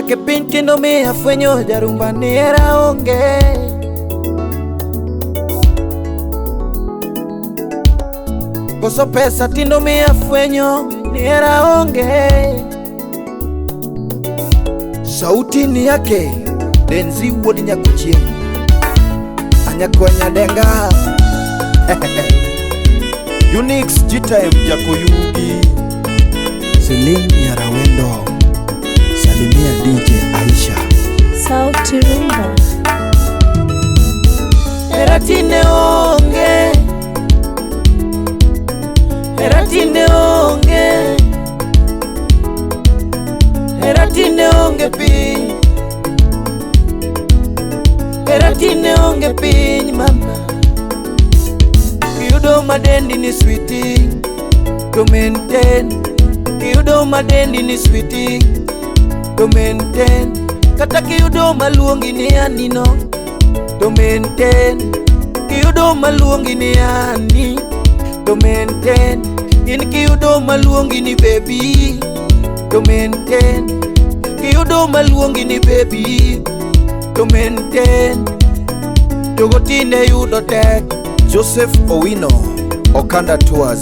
Dak e piny tindo mi afwenyo jarumba ni hera onge. Koso pesa tindo mi afwenyo ni hera onge. Sauti ni yake Denzi wuod Nyakuchieng', Anyakwanya Denga. Unix G-Time Jakoyugi, Celine Nyarawendo, salimia DJ Aisha. Sauti Rumba. Hera tinde onge, hera tinde onge, hera tinde onge piny, hera tinde onge piny mama. Kiyudo madendi ni switi to maintain, kiyudo madendi ni switi to maintain, kata kiyudo maluongi ni anino to maintain, kiyudo maluongi ni ani to maintain, in kiyudo maluongi ni baby to maintain, kiyudo maluongi ni baby to maintain, jogo tinde yudo tek. Joseph Owino, Okanda Tours,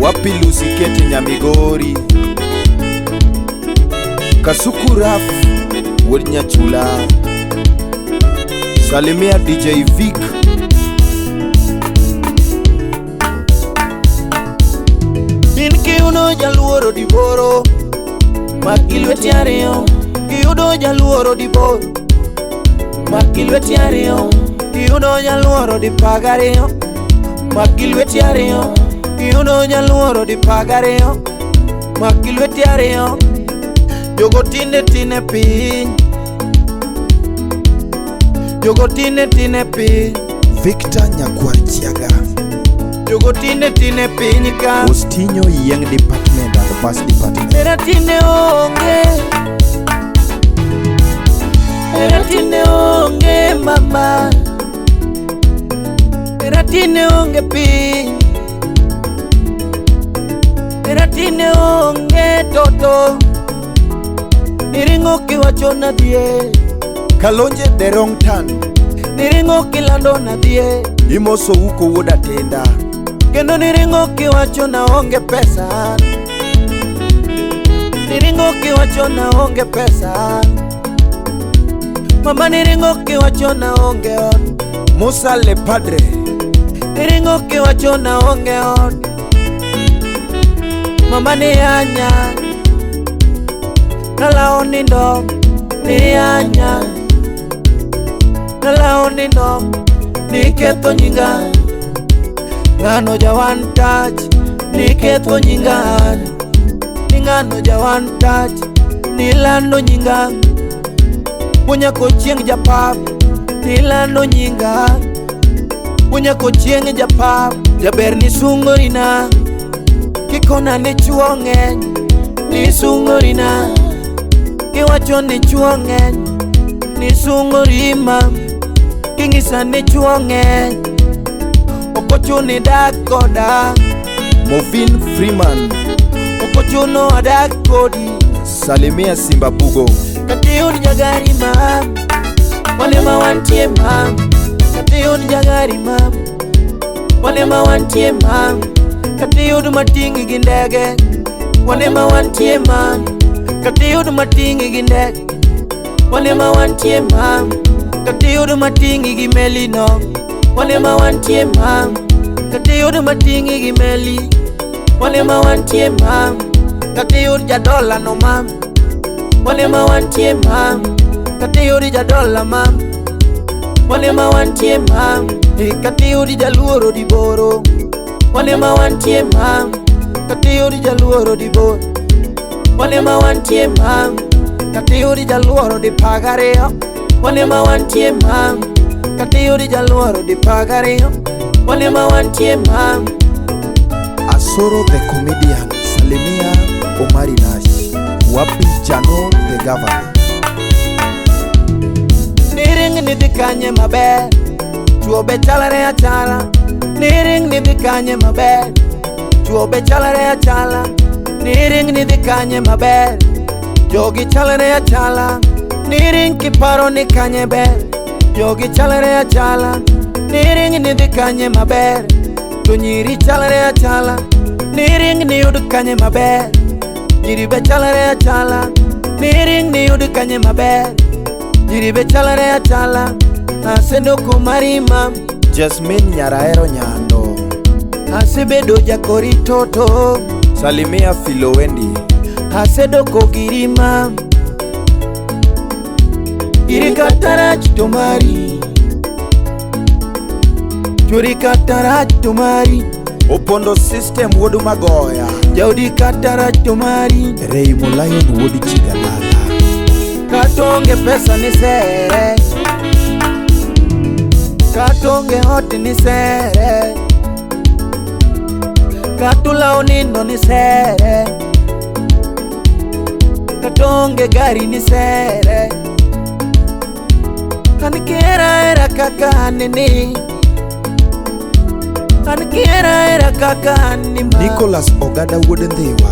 Wapi Lucy Kete Nyamigori, Kasuku Raf wuod Nyachula, salimia DJ Vic. In kiyudo jaluoro diboro maki lweti ariyo, kiyudo jaluoro diboro maki lweti ariyo, kiyudo jaluoro dipaga ariyo maki lweti ariyo, kiyudo jaluoro dipaga ariyo maki lweti ariyo. Jogo tinde tine piny, jogo tinde tine piny, Victor Nyakwar Chiaga, jogo tinde tine piny ka. Ostinyo Yieng Department and Bus Department. Hera tinde onge, hera tinde onge mama, hera tinde onge piny, hera tinde onge toto, niringo kiwacho nadhie, Kalonje the wrong turn, niringo kilando nadhie, imoso uko wuod Atinda. Kendo niringo kiwacho naonge pesa, niringo kiwacho naonge pesa, mama niringo kiwacho naonge ot, Musa le Padre, niringo kiwacho naonge ot, mama niyanya, nalao nindo, niyanya, nalao nindo, niketho nyinga, ng'ano ja one touch, niketho nyinga, ni ng'ano ja one touch, nilando nyinga, Wuonyako chieng' japap, nilando nyinga, Wuonyako chieng' japap, jaber nisungorina, kikona ni chuo ng'eny, nisungorina, kiwacho ni chuo ng'eny, nisungori ma, king'isa ni chuo ng'eny, ok ochuno idak koda, Movin Freeman, ok ochuno adak kodi. Salimia Simba Bugo. Katiyud jagari mam, wane ma wantie mam, katiyud jagari mam, wane ma wantie mam, katiyud mating'i gi ndege, wane ma wantie mam, katiyud mating'i gi ndege, wane ma wantie mam, katiyud mating'i gi meli no, wane ma wantie mam, katiyud mating'i gi meli, wane ma wantie mam, katiyud jadola no mam. Wane ma wantie mam, katiyudi jadola mam, wane ma wantie mam, katiyudi jaluoro diboro, wane ma wantie mam, katiyudi jaluoro diboro, wane ma wantie mam, katiyudi jaluoro dipaga ariyo, wane ma wantie mam, katiyudi jaluoro dipaga ariyo, wane ma wantie mam. Asoro the comedian, salimia Omari Nash. Wapi Jano the governor. Niring ni dhi kanye maber, chuo be chalre achala, Niring ni dhi kanye maber, chuo be chalre achala, Niring ni dhi kanye maber, Jogi chalre achala, niring kiparo ni kanye ber. Jogi chalre achala, niring ni dhi kanye maber. To nyiri chalre achala, niring ni yud kanye maber. Nyiri be chalre achala, niring ni yud kanye maber. Nyiri be chalre achala, asendoko mari mam. Jasmine Nyaraero Nyando. Asebedo jakori toto. Salimia Filowendi. Asedoko girima. Giri kata rach to mari. Chwori kata rach to mari. Opondo System wuod Magoya. Jaodi kata rach to mari. Reimo Lion wuod Chigalala. Kata onge pesa ni sere. Kata onge ot ni sere. Kata olawo nindo ni sere. Kata onge gari ni sere. An kihera hera kaka an ni. An kihera hera kaka an ni ma. Nicholas Ogada wuod Ndhiwa.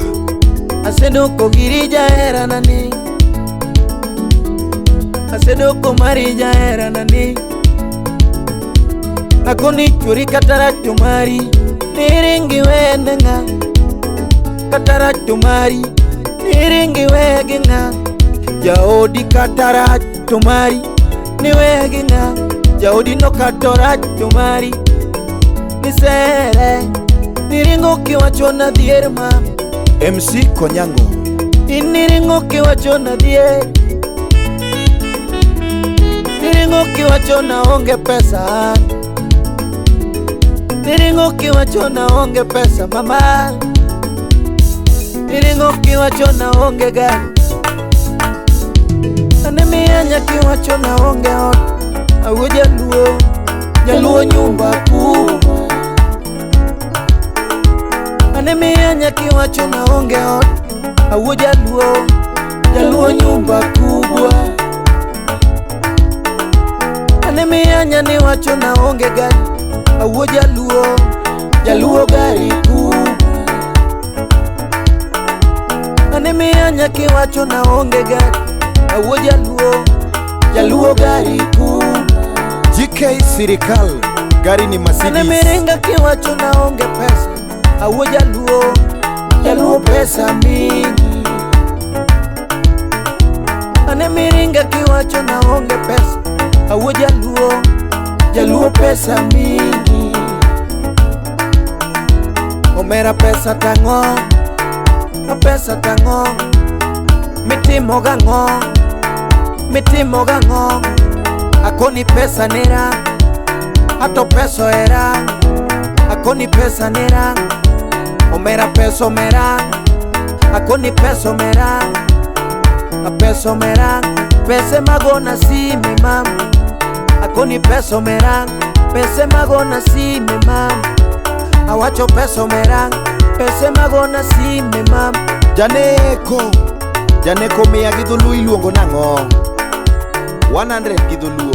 Asedoko giri jaherana ni. Asedoko mari jaherana ni. Akoni chwori kata rach to mari. Niringi wene ng'a. Kata rach to mari. Niringi wegi ng'a. Jaodi kata rach to mari. Niwegi ng'a. Jaodi no kata rach to mari. Nisere. Niringo kiwacho na dhier ma. MC Konyango. In niringo kiwacho na dhier. Niringo kiwacho na onge pesa. Niringo kiwacho na onge pesa mama. Niringo kiwacho na onge gari. Ane mianya kiwacho na onge ot. Awuo jaluo, jaluo nyumba kubwa. Ane mianya kiwacho na onge ot. Awuo jaluo, jaluo nyumba kubwa. Ane mianya ni wacho na onge gari. Awuo jaluo, jaluo gari kubwa. Ane mianya kiwacho na onge gari. Awuo jaluo, jaluo gari kubwa. GK Sirikal. Gari ni Ane Mercedes. miringa kiwacho na onge pesa. Awuo jaluo, jaluo pesa mingi. Ane miringa kiwacho na onge pesa. Awuo jaluo, jaluo pesa mingi. Omera pesa tang'o, a pesa tang'o. Mitimo gang'o, mitimo gang'o. Akoni pesa nera, ato pesa ohera. Akoni pesa nera, omera pesa omera. Akoni pesa omera, a pesa omera. Pese magona sime mam. Akoni pesa omera, pese magona sime mam. Awacho pesa omera, pese magona sime mam. Janeko. Janeko miya gi dholuo iluongo nang'o? 100 gi dholuo.